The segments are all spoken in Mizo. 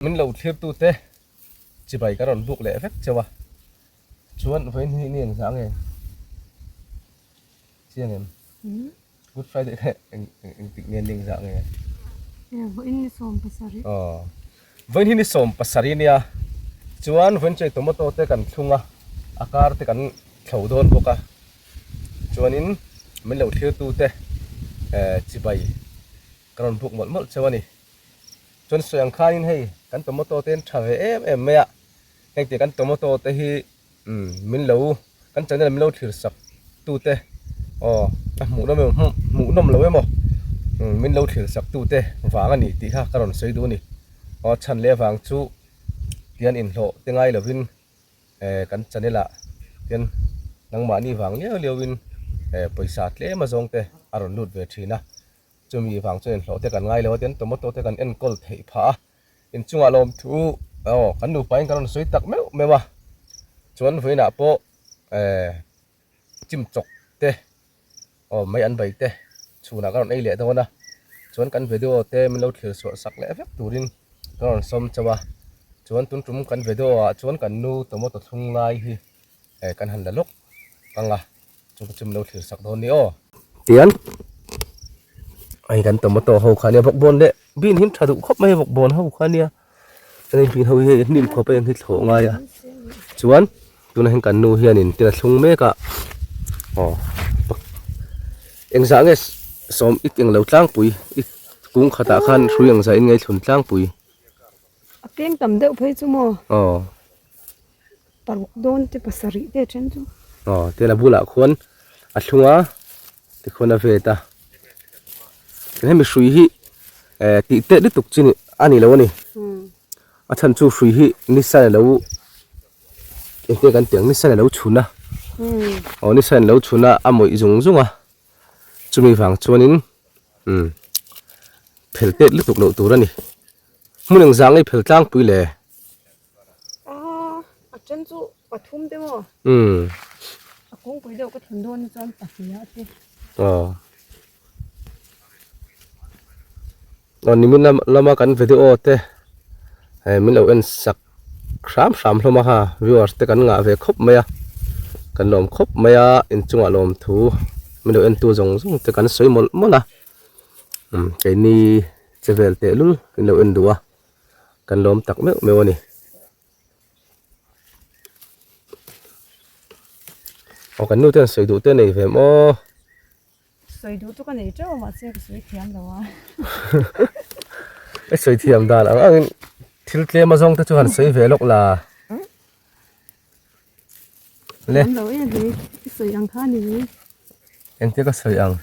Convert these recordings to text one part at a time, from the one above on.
Min lo thlirtute chibai ka rawn buk leh vek cheu a, chuan vawiin hi ni engzah nge chiang em? Good Friday kha engtik nge ni engzah nge? Vawiin ni 70. Aw, vawiin hi ni 70 nia, chuan vawiin chu hei tomato te kan thlung a, a kar te kan thlo dawn bawk a, chuanin min lo thlirtute chibai ka rawn buk mawlh mawlh cheu a ni. Chuan sawi ang khanin hei kan tomato te an tha ve em em mai a, heng tih kan tomato te hi umm min lo kan channel min lo thlir sak tu te aw a hmuh nawm emaw hmuh nawm lo emaw umm min lo thlir sak tu te vang a ni tih kha ka rawn sawi duh a ni. Aw chhan leh avang chu tian inhlawh te ngai lovin eh kan channel ah tian nangmahni vang liau liau in eh pawisa tlem azawng te a rawn lut ve thin a. Chumi vang chuan inhlawh te kan ngai lo a, tin tomato te kan enkawl theih phah a, inchungah lawmthu aw kan nupain kan rawn sawi tak meuh meuh a, chuan vawiinah pawh eh chimchawk te aw mai an bai te chhunah ka rawn ei leh dawn a, chuan kan video te min lo thlir chhuah sak leh vek turin ka rawn sawm chauh a, chuan tun tum kan video ah chuan kan nu tomato thlung lai hi eh kan han la lawk ang a. Chu chu min lo thlir sak dawn ni aw. Tian hei kan tomato ho kha nia bawkbawn leh bean hi an tha duh khawp mai a bawkbawn ho kha nia hei bean ho hi hei hnim khawp a eng hi thlawh ngai a chuan tunah hian kan nu hianin tin a thlung mek a aw engzah nge sawm i eng lo tlangpui i kung khatah khan hrui engzah in ngei thlun tlangpui. A peng tam deuh phei chu maw? Aw. Paruk dawn te pasarih te a then chu. Aw tian a bulah khuan a thlung a tikhuan a vet a. Hemi hrui hi eh tih tet lutuk chi a ni lo a ni. A chhan chu hrui hi ni san a lo engtin nge kan tih ang ni san a lo chhun a. Aw ni san a lo chhun a a mawih zung zung a. Chumi vang chuanin umm phel tet lutuk loh tur a ni. Hmun engzah ngei phel tlangpui le? Aaa a then chu pathum te maw? Umm. A kawngpui deuh ka thlun dawn chuan pahnih ah te. Aw. Aw nimin lam lama kan video te eh min lo en sak hram hram hlawm a ha viewers te kan ngah ve khawp mai a kan lawm khawp mai a inchungah lawm thu min lo en tu zawng zawng te kan sawi mawlh mawlh a umm keini che vel teh lul in lo en duh a kan lawm tak meuh meuh a ni. Aw kan nu ten sawi duh te nei ve maw. Sawi duh chu ka nei teuh a mahse ka sawi thiam lo a. I sawi thiam dan ang angin thil tlem azawng te chu han sawi ve lawk la. Le. Thiam lo em hi i sawi ang kha ni mai. Engtia ka sawi ang?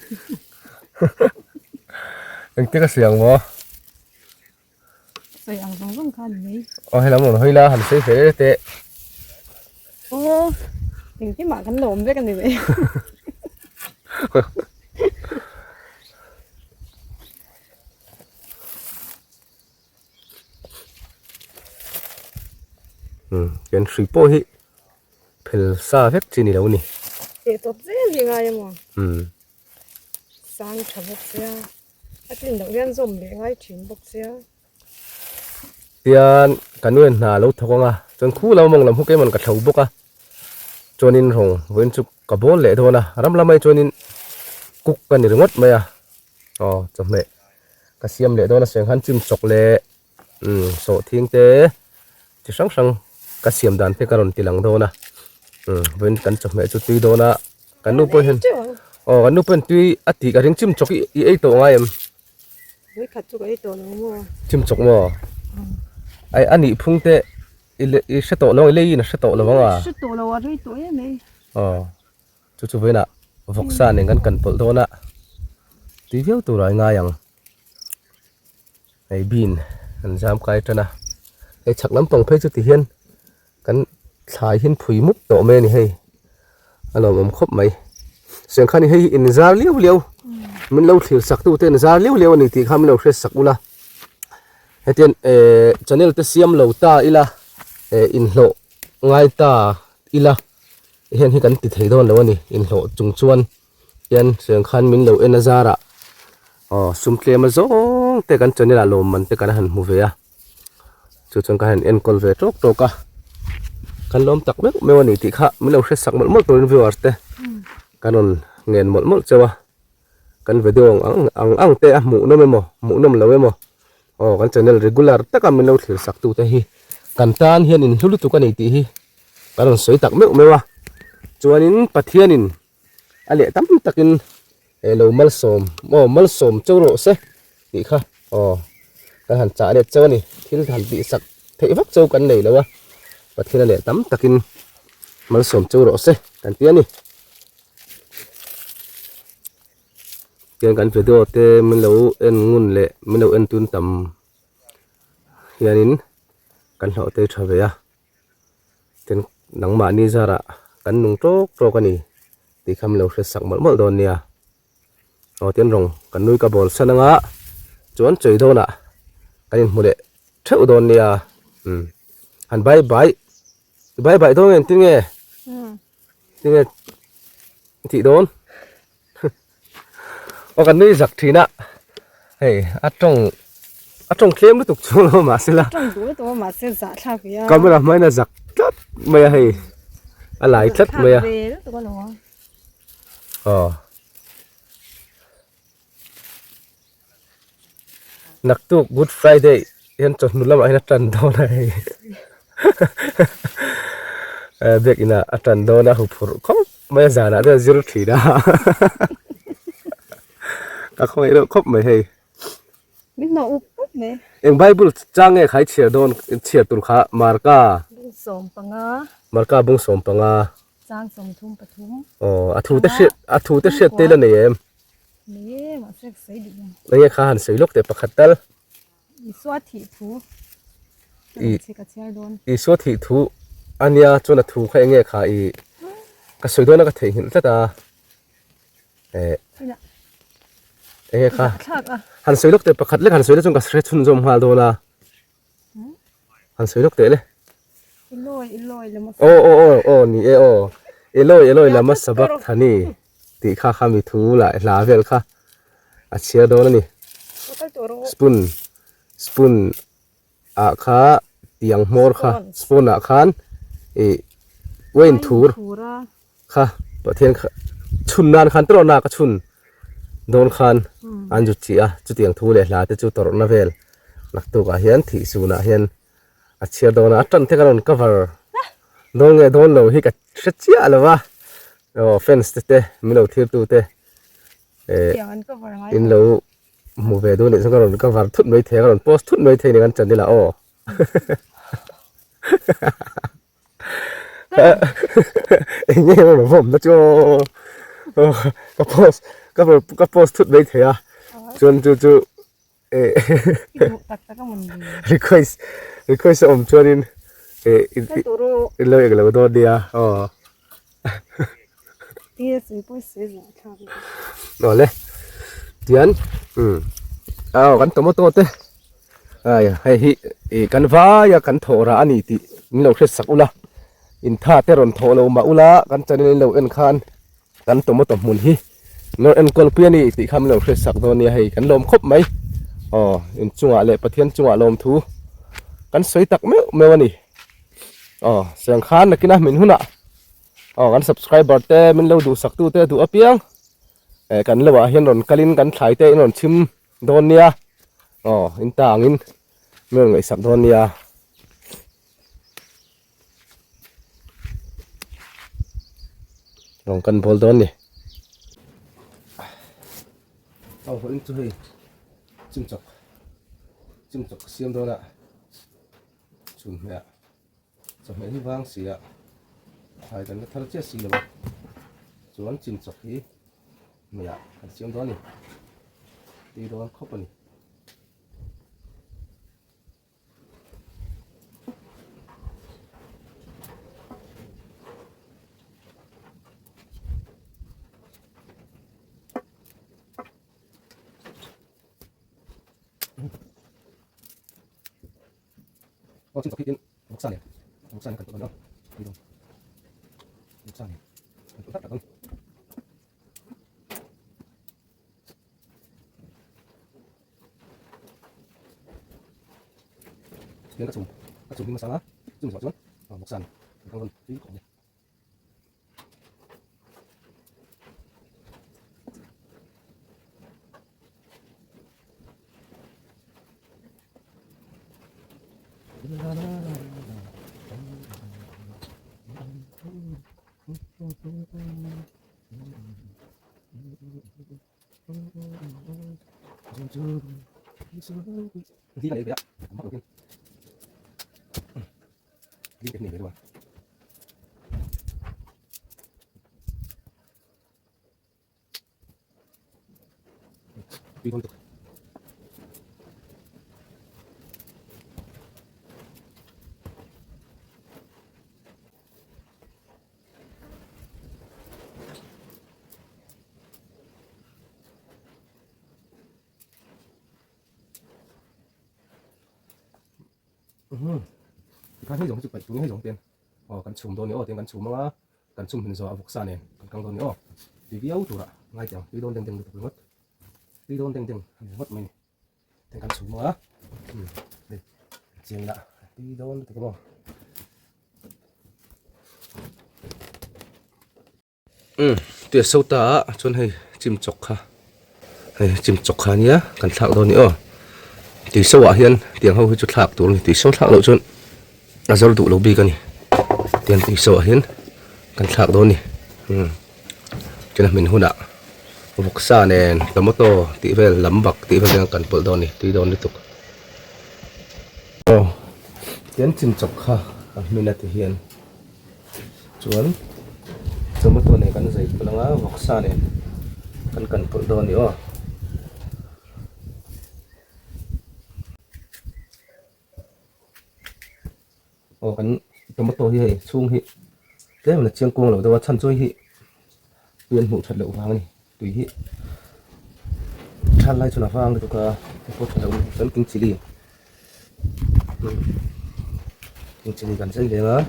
Engtia ka sawi ang maw? Sawi ang zawng zawng kha ni mai. Aw helam rawn hawi la han sawi fe teh. Aw engkimah kan lo awm vek a ni mai. Umm kan hrui pawh hi phel sa vek chi ni lo a ni. Teh tawp zel hi ngai emaw. Umm. Sang tha bawk sia, a tlin loh hian zawm leh ngai thin bawk sia. Tian ka nu hian hna a lo thawk ang a, chuan khu lo mawng lam hu keiman ka thlo bawk a, chuanin rawng vawiin chu ka bawl leh dawn a, ram lamah hi chuanin cook ka ni ringawt mai a, aw chawhmeh ka siam leh dawn a seng khan chim chawk leh umm sawhthing te chi hrang hrang ka siam dan te ka rawn ti lang dawn a umm vawiin kan chawhmeh chu tui dawn a kan nu pawh hian aw kan nu pawh hian tui a tih ka ring chim chawk i i ei tawh ngai em vawikhat chu ka ei tawh lo maw chim chawk maw ai a nih phung te i le i hre tawh lo i leiin a hre tawh lo ang a hre tawh lo a rei tawh em ei aw chu chu vawiinah vawksa nen kan kan pawlh dawn a tui viau tur ah i ngai ang. Hei bean an zam kai tan a hei chhak lampang phei chu ti hian kan thlai hian phui mup tawh mai a ni hei a lawmawm khawp mai sengkhan hi hei in zar liau liau min lo thlir sak tu te in zar liau liau a ni tih kha min lo hre sak ula hetiang ehh channel te siam lo ta ila eh inhlawh ngai ta ila heng hi kan ti thei dawn lo a ni inhlawh chung chuan. Hian sengkhan min lo en a zarah aw sum tlem a zawng te kan channel ah lawmman te kan han hmu ve a. Chu chuan ka han enkawl ve tawk tawk a, kan lawm tak meuh meuh a ni tih kha min lo hre sak mawlh mawlh turin viewers te kan rawn ngen mawlh mawlh cheu a, kan video ang ang ang ang te a hmuh nawm emaw hmuh nawm lo emaw aw kan channel regular taka min lo thlir sak tu te hi kan tan hian in hlu lutuk a ni tih hi kan rawn sawi tak meuh meuh a, chuanin Pathianin a leh tam takin eh lo malsawm aw malsawm cheu rawh se tih kha aw kan han chah let cheu a ni thil han tih sak theih vak cheu kan nei lo a Pathian a leh tam takin malsawm cheu rawh se kan ti a ni tiang kan video te min lo en ngun leh min lo en tun tam hianin kan hlawh te tha ve a. Tin, nangmahni zarah kan nung tawk tawk a ni tih kha min lo hre sak mawlh mawlh dawn nia. Aw tin rawng kan nui ka bawl san anga chuan chawi dawnah kan inhmu leh theuh dawn nia. Umm han bye bye bye bye dawn nge engtin nge? Tinge tih dawn? Aw kan nui zak thin a, hei a tawng a tawng tlem lutuk chu lo mahse la. Tawng duh lutuk a mahse zah thlak ve a. Camera hmain a zak tlat mai a hei a lai tlat mai a. Zah thlak ve lutuk a lo. Aw. Naktuk Good Friday hian chawhnu lamah hian a tan dawn a hei eh biakin ah a tan dawn a huphurh khawp mai a zanah te a zir thin a ka khawngaih reuh khawp mai hei. Min hnawh up up mai. Eng Bible chang nge kha i chhiar dawn chhiar tur kha Marka. Bung 15. Marka bung 15. Chang 33. Aw a thu te hriat a thu te hriat te la nei em? Nei e, mahse ka sawi duh lo. Enge kha han sawi lawk teh pakhat tal. Isua thih thu ka rawn chhe ka chhiar dawn. Isua thih thu ania chuan a thu kha enge kha i ka sawi dawn a ka theihnghilh tlat a. Eh. Enge kha han sawi lawk teh pakhat lek han sawi leh chuan ka hre chhunzawm nghal dawn a. Han sawi lawk teh le. Eloi Eloi lama Aw aw aw aw ni e aw. Eloi Eloi lama sabachthani tih kha kha mi thu lah hla vel kha a chhiar dawn a ni. Spoon spoon ah kha tiang hmawr kha spoon ah khan ih uain thur kha Pathian kha chhun nan khan tawrhna ka chhun dawn khan an zut chih a chutiang thu leh hla te chu tawrhna vel naktukah hian thih sunah hian a chhiar dawn a a tan te ka rawn cover dawn nge dawn lo hi ka hre chiah lo va aw fans te te min lo thlir tu te eh in lo hmu ve dawn nih chuan ka rawn cover thut mai thei a ka rawn post thut mai thei ni kan channel ah aw. Eng nge rawn vawm na chu aw ka post ka ka post thut mai thei a chuan chu chu eh request request a awm chuanin eh in lo eng lo dawn nia aw Awle tian umm aw kan tomato te ai hei hi ih kan vai a kan thawh rah a ni tih min lo hre sak ula in tha te rawn thawh lo mah ula kan channel in lo en khan kan tomato hmun hi min rawn enkawl pui a ni tih kha min lo hre sak dawn nia hei kan lawm khawp mai aw inchungah leh Pathian chungah lawmthu kan sawi tak meuh meuh a ni. Aw siang khan nakin a min hunah aw kan subscriber te min lo duhsak tu te duh apiang eh kan lo ah hian rawn kalin kan thlai te in rawn chhim dawn nia aw in ta angin min rawn ngaihsak dawn nia. Rawn kan bawl dawn ni. Aw vawiin chu hei chimchawk chimchawk ka siam dawn a. Chhunhmeh chawhmeh hi vang si a, thlai kan la thar chiah si lo a, chuan chinchawk hi hmeiah kan siam dawn a ni, tui dawn khawp a ni. Aw chin chawk hi tin vawksa nen vawksa nen kan tawh dawn a ni dawn vawksa nen kan tawh tlat tlat dawn. Tiang ka chhum. Ka chhum hming hmasa anga chumi zawh chuan vawksa nen kan kang rawn tui khawp a ni. Tikhan hei zawng hi chu paih tur hei zawng ten aw kan chhum dawn ni aw tiang kan chhum anga kan chhum hmin zawh a vawksa nen kan kang dawn ni aw tui viau turah ngai teh ang tui dawn deng deng lutuk ringawt tui dawn deng deng a ni ringawt mai ni tiang kan chhum anga hei chiang ila tui dawn lutuk emaw. Umm tui a so ta a chuan hei chim chawk kha hei chim chawk kha ania kan thlak dawn a ni aw tui so ah hian tiang ho hi chu thlak tur a ni tui so thlak loh chuan a zawr duh lo bik a ni tiang tui so ah hian kan thlak dawn a ni umm chuan a hmin hunah vawksa nen tomato tih vel lam bak tih vel hian kan pawlh dawn a ni tui dawn lutuk aw tiang chim chawk kha a hmin a ti hian. Chuan tomato nen kan zai pawlh anga vawksa nen kan kan pawlh dawn a ni aw. Aw kan tomato hi hei chhung hi tlem la chiang kuang lo deuh a chhan chu hei hi tui an hmuh that loh vang a ni tui hi thal lai chuan a vang lutuk a hei pawh tha lo a ni chuan king chilli king chilli kan zai leng a.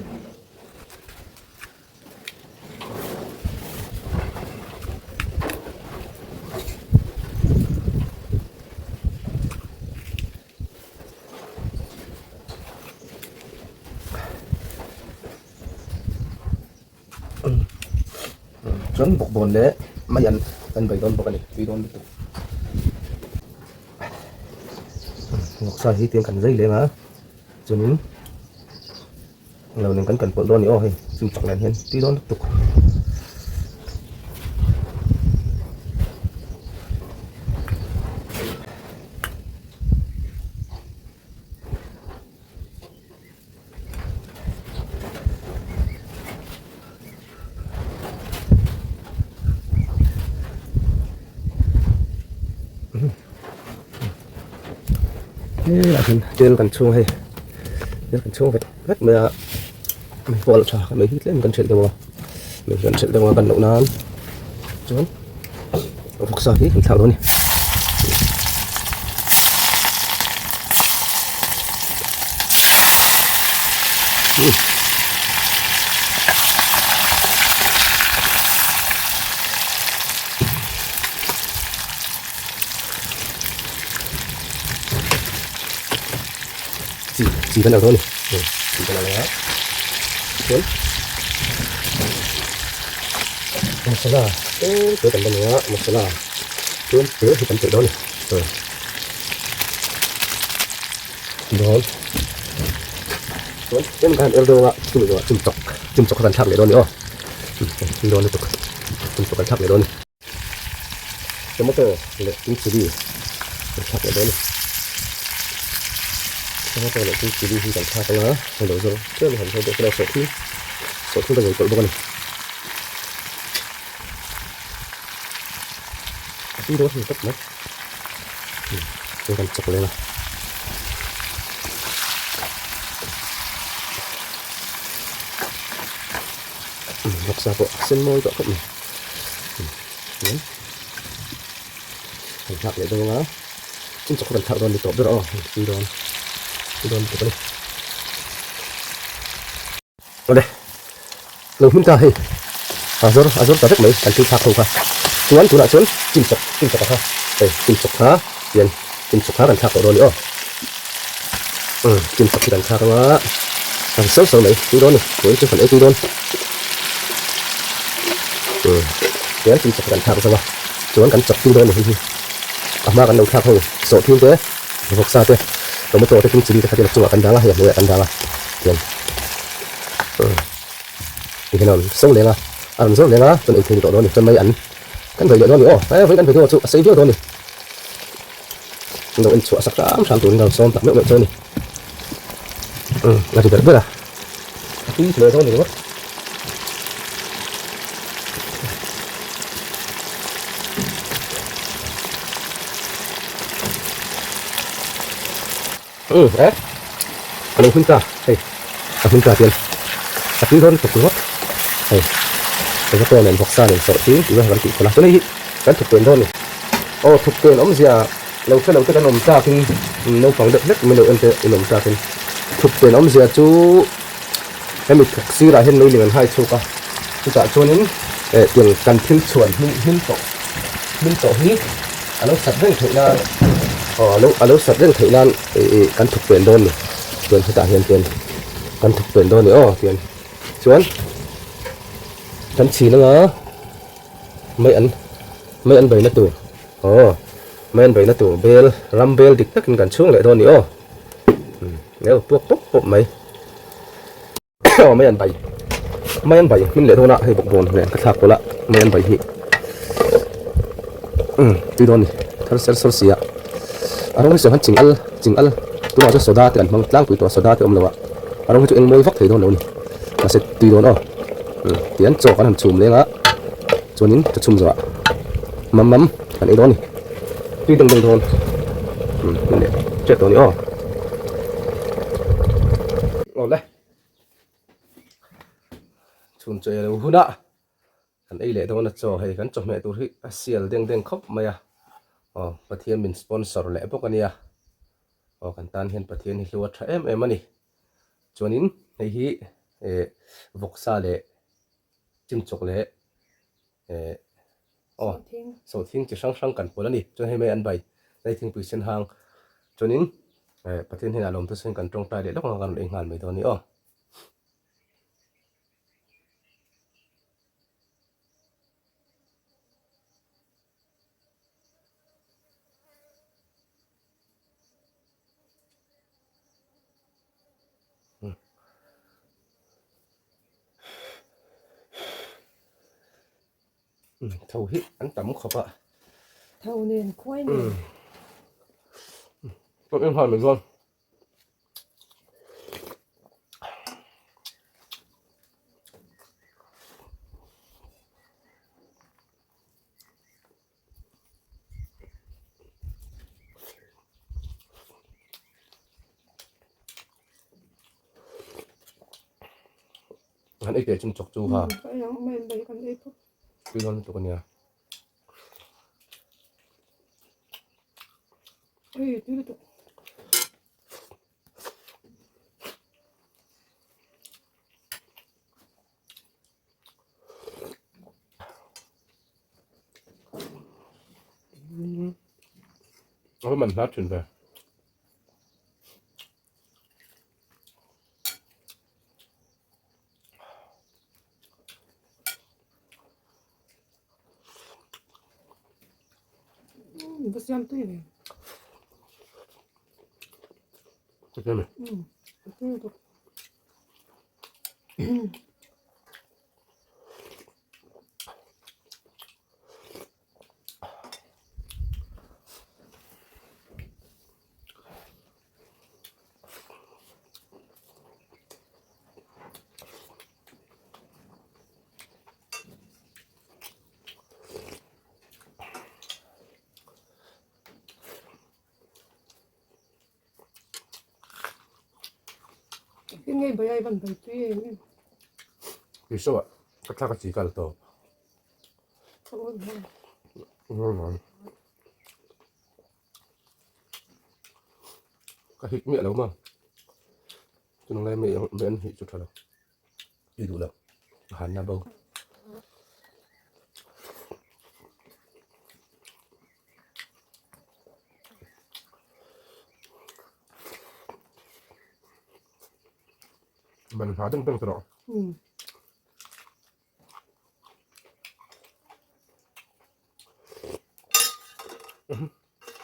Chuan bawkbawn leh mai an kan bei dawn bawk a ni tui dawn lutuk vawksa hi tiang kan zai leng a chuanin lo nen kan kan pawlh dawn a ni aw hei chim chak nen hian tui dawn lutuk. Helaiah hian tel kan chhung hei tel kan chhung vet vet mai a mei pawh a la tha mei hi tlem kan hrelh deuh a mei hi kan hrelh deuh a kan loh nan chuan vawksa hi kan thlak dawn a ni. Chi chi kan ang dawn a ni chi kan ang a chuan masala tlem te kan la nei a masala tlem te hi kan telh dawn a ni. Dawn chuan tlem khan er dawn a chumi zawhah chim chawk chim chawk kha kan thlak leh dawn a ni aw tui dawn lutuk chim chawk kan thlak leh dawn a ni tomato leh king chilli kan thlak leh dawn a ni tomato leh king chilli hi kan thlak anga hei lo zawng tlem a han zawng bawk ila sawhthing sawhthing ka zawi tawlh bawk a ni a tui dawn hmel tawp mai. Chuan kan chawk leng a. Vawksa pawh a sen mawi tawh khawp mai. Chuan kan thlak leh dawn a. Chum chawk kha kan thlak dawn ni tawh ber aw. Tui dawn. Tui dawn lutuk a ni. Awle lo hmun ta hei a zawr a zawr ta vek mai kan thil thlak ho kha chuan tunah chuan chim chawk chim chawk a kha hei chim chawk kha hian chim chawk kha kan thlak tawh dawn a ni aw. Umm chim chak hi kan thlak anga kan so so mai tui dawn a ni tui chu kan ei tui dawn umm tiang chim chak hi kan thlak zo a chuan kan chawp tui dawn a ni hei hi a hma kan lo thlak ho sawhthing te vawksa te tomato te kimchili te kha te chungah kan dang a hei a hnuaiah kan dang a tiang umm tihian a rawn so leng a a rawn zo leng a chuan ei thei ni tawh dawn a ni chuan mai an kan vei leh dawn a ni aw he vawiin kan vei dawn chu a sei viau dawn a ni. Lo en chhuah sak hram hram turin ka rawn sawm tak meuh meuh chu a ni. Umm a ti ber ber a, a tui hle dawn a ni ringawt. Umm eh a lo hun ta hei a hun ta chian a tui dawn lutuk ringawt hei tomato nen vawksa nen sawh thin tih kan tih phawlh a chuan hei hi kan thuk pen dawn a ni aw thuk pen awmzia lo hre lo te kan awm tlak in naupang deuh hlek mai lo en te in awm tlak in thuk pen awmzia chu hemi thuk sirah hian meiling an hai chhuak a chutah chuanin eh tiang kan thil chhuan hming hming tawh hming tawh hi a lo sat reng theih nan aw a lo a lo sat reng theih nan ih ih kan thuk pen dawn a ni chuan hetah hian chuan kan thuk pen dawn a ni aw tiang chuan kan chhin anga mai an mai an beina tur aw mai an beina tur bel ram bel dik takin kan chhung leh dawn a ni aw umm puak pawp pawp mai. Aw mai an bai mai an bai hmin leh dawn a hei bawkbawn nen ka thlak pawlh a mai an bai hi umm tui dawn a ni thar ser sawr si a a rawng hi saw hian ching al ching al tunah chuan soda te an hmang tlangpui tawh a soda te awm lo a a rawng hi chu eng mawi vak thei dawn lo a ni mahse tui dawn aw umm tihian chaw kan han chhum leng a chuanin chaw chhum zawhah mam mam kan ei dawn a ni tui deng deng dawn umm hmun leh tep tawh a ni aw awle. Chhun chaw ei lo hunah kan ei leh dawn a chaw hei kan chawhmeh tur hi a sial deng deng khawp mai a aw Pathian min sponsor leh bawk a nia aw kan tan hian Pathian hi hlu a tha em em a ni chuanin hei hi eh vawksa leh chimchawk leh eh aw sawhthing chi hrang hrang kan pawlh a ni chuan hei mai an bai hei thingpui sen hang chuanin eh Pathian hnenah lawmthu sen kan tawngtai leh lawk ang a kan rawn ei nghal mai dawn a ni aw. Tho hi an tam khawp a. Tho nen khuai nen. Kan en nghal mai chuan. An ei teh chum chawk chu ha. Tui dawn lutuk ania. Ei tui lutuk. A va man hla thin ve. Va siam tui ve. Ka siam e. Tui lutuk. Tin ngei bai ai van bai tui em em. Tui so ah ka thlak a chi kal tawp. Ka awn hman. Awn hman. Ka hik miah lo ma. Tunang lai mai an hih chu tha lo. Tui duh lo. A han na bo. Ban hna deuh deuh tawh. Um.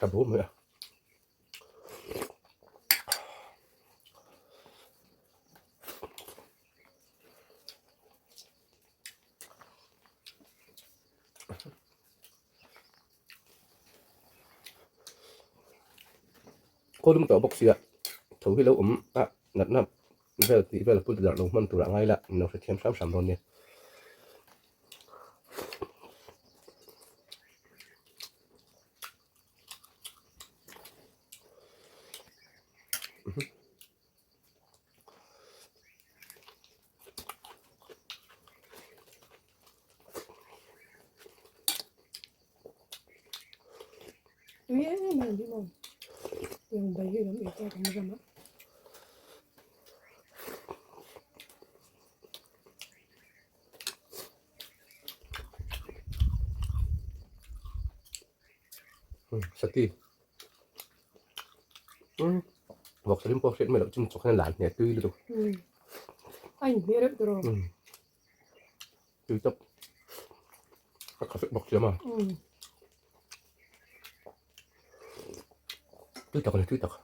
Ka bu mai a. Kawlum tawh bawk sia tho hi lo awm a natna vel tih vel put darh lo hman turah ngai la min lo hrethiam hram hram dawn nia. Tui em em ang hi maw tiang bai hi lam ei ta kan ram ah. Sati Vawk salim pawh hriat mai loh chum chawk hian lan hne tui lutuk. A inhmeh reuh tawh rawh. Tui tawp. A kha fek bawk sia ma. Tui tak a ni tui tak.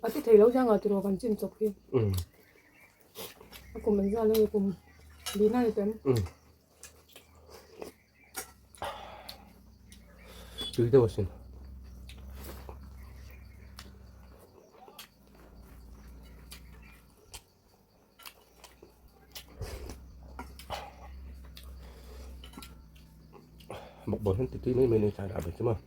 A ti thei lo hiang ah tiraw kan chin chawp hi. A kum an zal a kum lina ni tem. Tui deuh asin. Bawkbawn hian ti tui mai mai nei chai lah ve chu maw.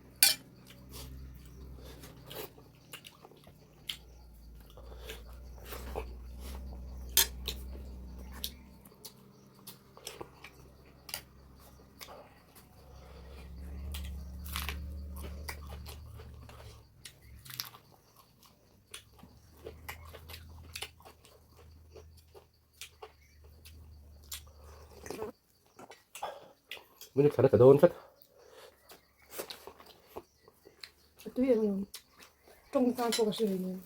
Minute khat a tla dawn tlat. A tui em lo. Tawng tan pawh ka hre hlei nen.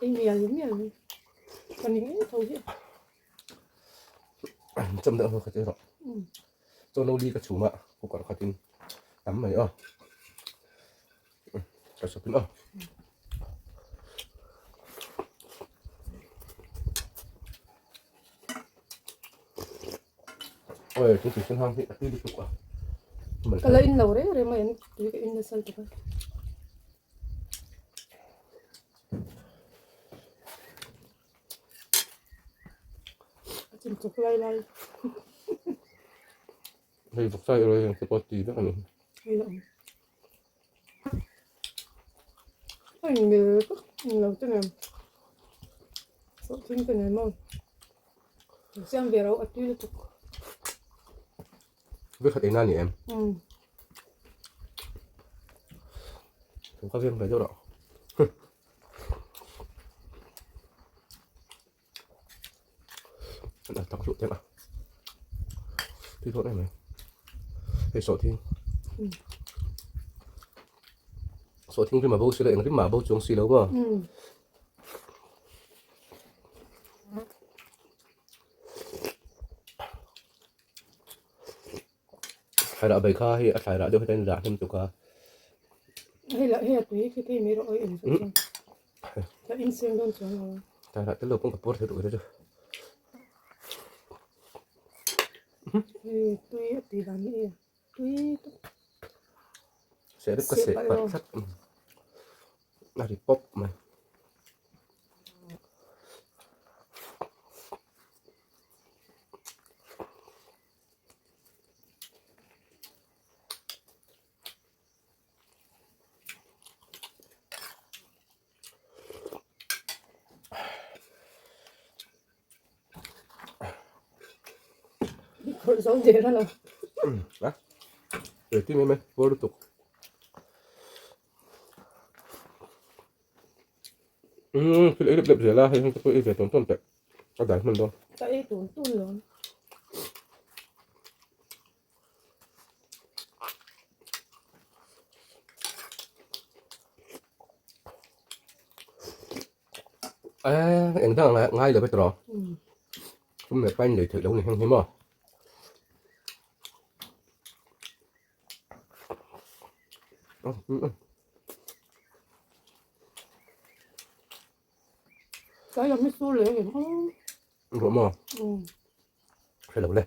Ei mial mial mai. Ka ning em tho hi. Cham deuh ho kha chu erawh. Chaw no li ka chhum a, cooker khatin tam mai aw. Ka sawpin aw. Oi, chu chu hang hi a tui lutuk a. Ka la in lo reng reng mai an tui ka in nasa lutuk a. A chim chawk lai lai. Hei vawk sai erawh hian te pawh tui vek a ni. Hei la awm. A in mil vek in lo te nen. Sawhthing te nen maw. Siam ve ro a tui lutuk. Vek khat ei na ni em? Um. Ka veng ve deuh rawh. An tak hluh teng a tui dawn em mai hei sawhthing sawhthing rim a bo si lo eng rim mah a bo chuang si lo maw thlairah bai kha hei a thlairah deuh heta in rah hnem tuk a hei lah hei a tui khi thei mai rawh awi eng chu ka in seng dawn chuang lo thlairah tel lo pawh ka puar thei duh te chu hei tui a tui dan hi tui tak seh deuh ka seh palh tlat a ri pawp mai. Khawrh zo der a lo. A tui mai mai puar lutuk. Umm thil ei lep lep zel a hei heng te pawh ei ve tawn tawn teh a dai hman dawn. Ka ei tun tun lo. Eng dang ngai lo vek rawh. Sum leh pain lei theih lo ni heng hi maw. Cái là mi su leh em aw. Rawh maw? Hre lo le.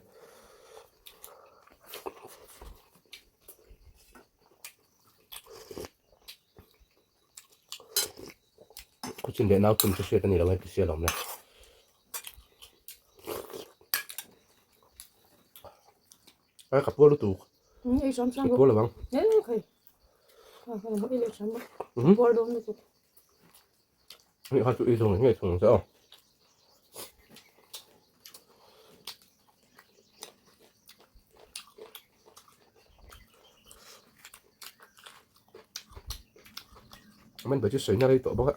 Khuchin leh nau tum chu hriat a ni lo e ti sia lawm le. Ai ka puar lutuk. Ei hram hram Ka puar lo ang. Ei khai. Kha kha mo ei leh hram bawk. Puar dawn lutuk. Hei kha chu ei zawng ngei thung che aw. Amen ba chu sawi na rei tawh bawk a.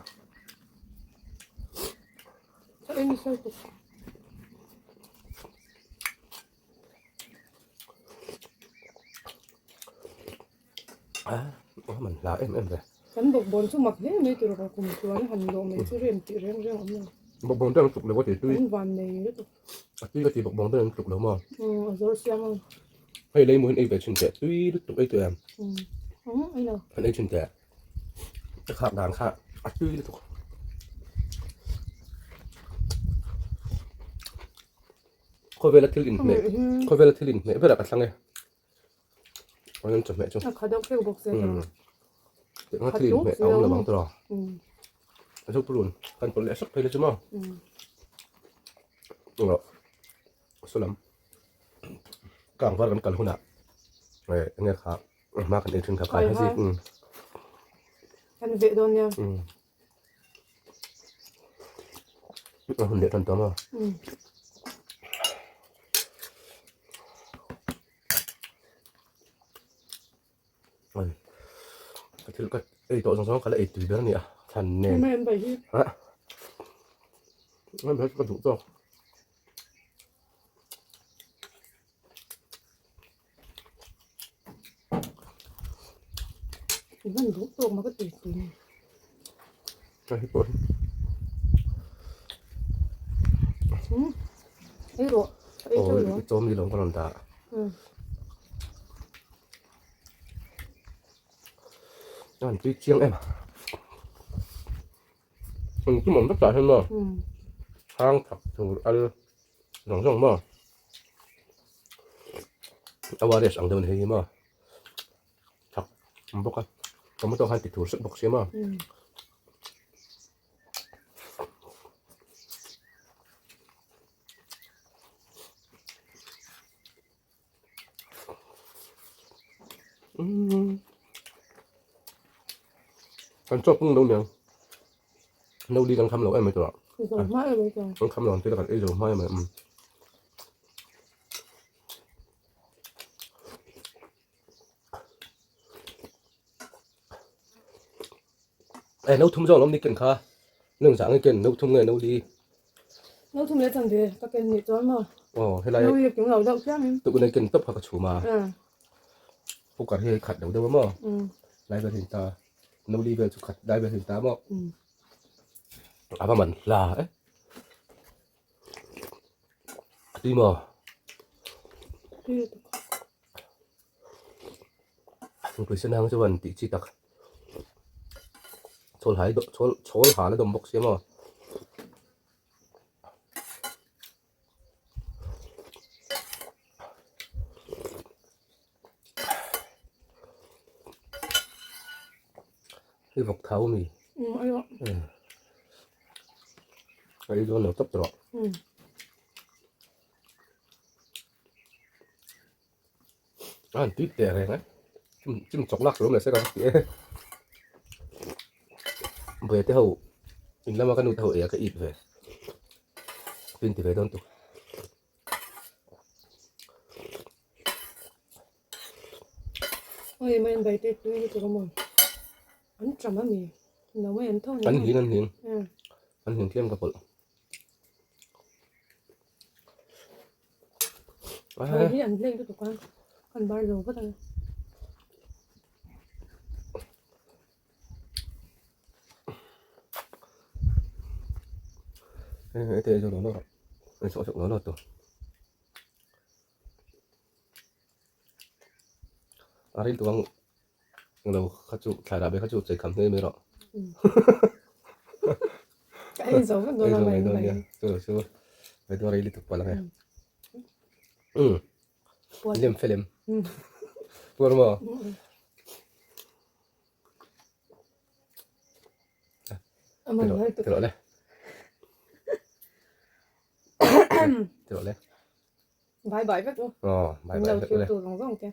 Ei ni sawi tawh. A man hla em em ve. Kan bawkbawn chu mak hle mai tur ka kum chuan han lawh mai chu rem tih reng reng awm lo. Bawkbawn te an tluk lo a ti tui. An van nei lutuk. A tui ka ti bawkbawn te an tluk lo maw. Umm a zawr siam a. Hei lei muhin ei ve thin teh tui lutuk ei teh em. Umm ei lo. An ei thin teh. Ka khak dan kha a tui lutuk. Khawvela thil inhmeh khawvela thil inhmeh berah ka thlang e. Onion chawhmeh chu. A kha deuh kheuh bawk sia tawh. Tiang thil inhmeh a awm lo ang tawh. A zo purun kan pawlh leh sak phei la chu maw. Rawh saw lam kang var kan kal hunah eng nge kha hma kan ei thin kha kai hazi. Kan veh dawn nia. A hun leh tan tawh maw? Oi. Ka thil ka ei tawh zawng zawng ka la ei tui ber a ni a thlan nen. Mai an bai hi. Ha. Mai bai chu ka duh tawk. Hman duh tawk mah ka tui tui ni. Ka hi pawh hi. Hmm. Ei rawh. Ei Oh, teuh lo. i chawm ni lo ka rawn dah. Hmm. An tui chiang em. Engkim awm vek tah hian maw? Hmm. Hang thak tur al zawng zawng maw? A warriors ang deuh a ni hei hi maw? Thak awm bawk a, tomato khan ti thur sek bawk sia maw? Kan chawp pung lo niang. No li kan kham lo em mai tur ah. Kan kham lo ang tih kan ei zo hma em mai. E no thum zawng lawm ni ken kha. Nung zah nge ken no thum nge no li. No thum leh chan ve ka ken nih chuan maw. Aw helai. No li kim lo deuh chiang in. Tukun ei ken tawp kha ka chhum a. Cooker hi khat lo deuh a maw. Lai vel hin ta. No li vel chu khat lai vel hin ta maw. A va man hla e. A tui maw. Tui lutuk. Thingpui sen hang chuan tih chi tak chhawl hai chhawl chhawl hal a dawm bawk sia maw. Hei vawk thau a mi. A ei dawn lo tawp tawh. A han tui teh reng e chim chim chawk lak tur awm leh se ka va ti e ve te ho in lama ka nu te ho ei a ka it ve tin ti ve dawn tuk Oi mai an bai te tui lutuk a maw an ṭam a mi no mai an tho an hling an hling an hling tlem ka pawlh. Thawi hi an blake lutuk a, kan bar zo vat ang. Hei te zo lo lo rawh. Sawh sawh lo lo tu. A ril tuang lo kha chu thlai rah ve kha chu chei kham hle mai rawh. Ka ei zo vek dawn a mai mai. Chu lo chu ve dawn rei lutuk palh ang e. Um. Lem felem. Puar maw? Ti rawh le. Ti rawh le. Bye bye vek u. Aw, bye bye vek u le. Min lo thlir tu zawng zawng te.